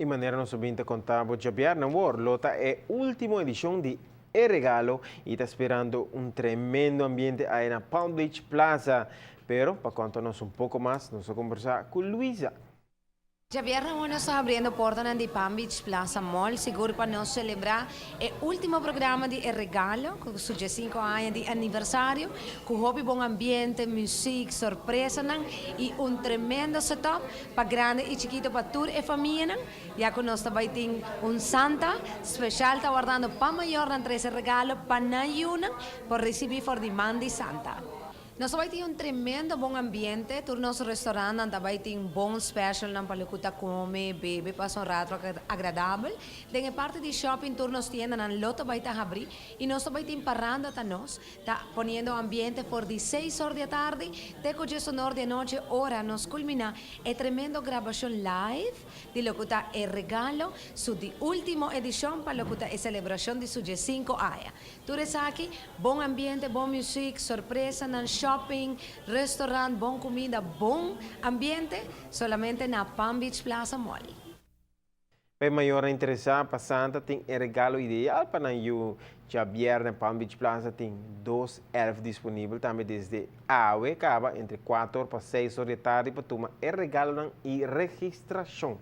E manera nos a bin ta conta bo, diabierna awor lo ta e ultimo edicion di E Regalo y ta sperando un tremendo ambiente ey na Palm Beach Plaza. Pero pa conta nos un poco mas, nos a conversa cu Luisa. Diabierna awor nos ta habriendo portanan di Palm Beach Plaza Mall, sigur pa nos celebra e ultimo programa di E Regalo, cu su 15 aña di aniversario, cu hopi bon ambiente, music, sorpresanan y un tremendo setup pa grandi y chikito, pa tur e famianan, ya cu nos tambe tin un Santa special ta wardando pa mayornan trece regalo pa nan yiunan pa ricibi for di man di Santa. Nos tambe tin un tremendo bon ambiente, tur nos restaurant tambe tin bon special nan pa loke ta come, bebe, pasa un rato agradabel. Den parti di shopping, tur nos tienda nan lo tambe ta habri y nos tambe tin paranda ta nos, ta poniendo ambiente for di 6 or di atardi, te cu 10 or di anochi, ora nos culmina e tremendo grabacion live di loke ta E Regalo, su di ultimo edicion pa loke ta e celebracion di su 5 aña. Tur aki, bon ambiente, bon music, sorpresa, nan shopping, restaurant, bon cuminda, bon ambiente, solamente na Palm Beach Plaza Mall. Pa mayor interesa pa Santa tin e regalo ideal pa nan yiu. Diabierna Palm Beach Plaza tin dos elf disponibel tambe desde awe caba entre 4 pa 6 or di atardi pa tuma e regalo y registracion.